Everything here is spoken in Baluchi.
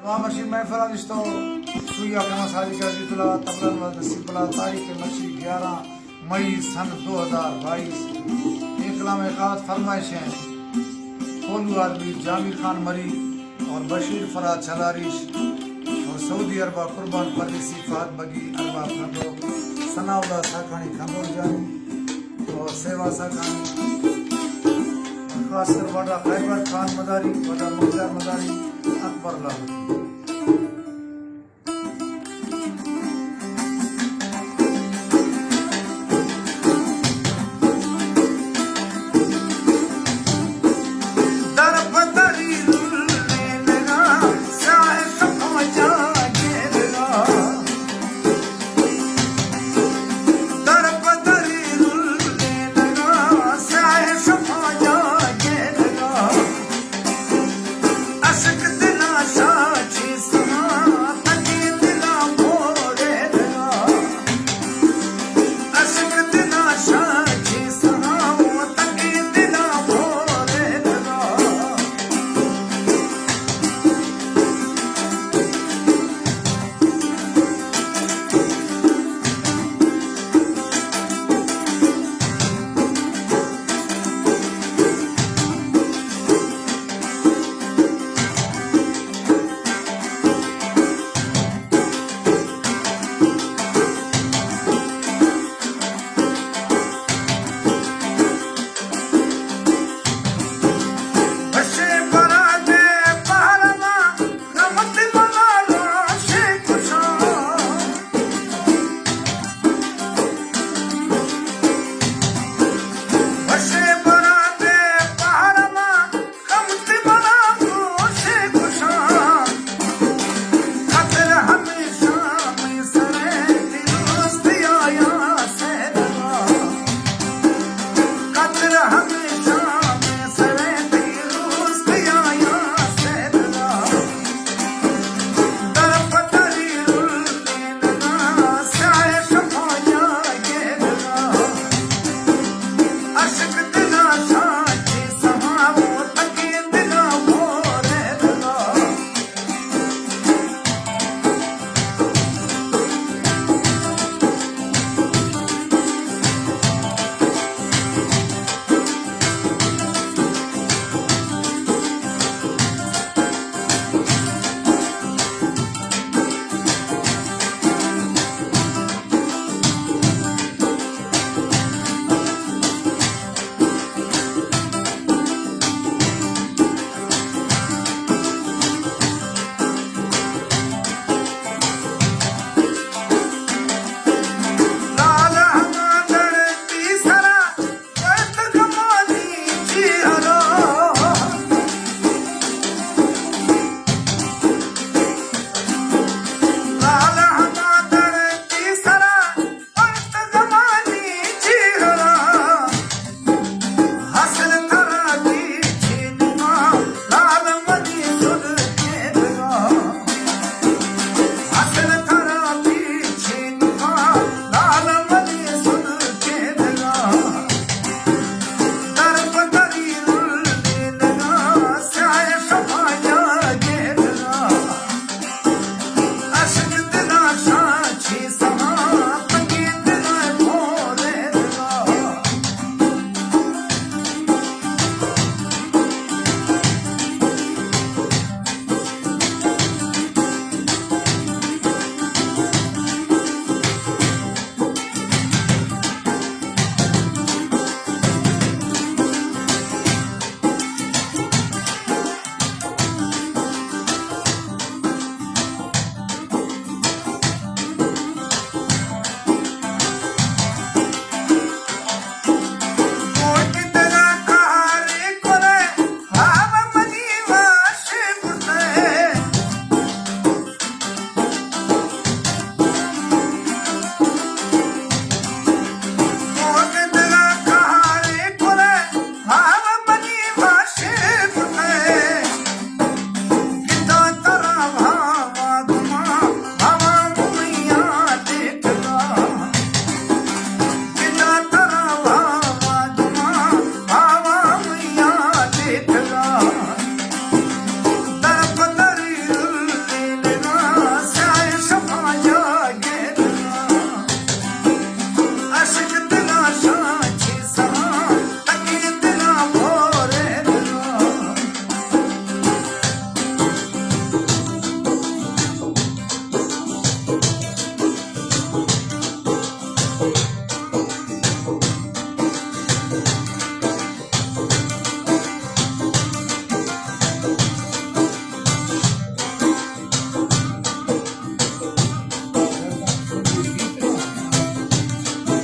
کلام مرشی محفل ءَ نشتو، سوئی ءَ کلام سازی کا عزیز اللہ، طبلہ نواز نصیب اللہ، تاریخ مرشی گیارہ مئی سن دو ہزار بائیس۔ اے کلام ءِ خاص فرمائش ایں کوہلو آدمی جہانگیر خان مری اور بشیر فرہاد چھلاریش اور سعودی عرب ءَ قربان پردیسی فہد بگی، ارباب کھنڈو، ثناء اللہ ساکھانی کھنڈو جانی اور سیوا ساکھانی، خاص کر واڈا خیبر خان مداری، واڈا مختار مداری، اکبر لاہوری۔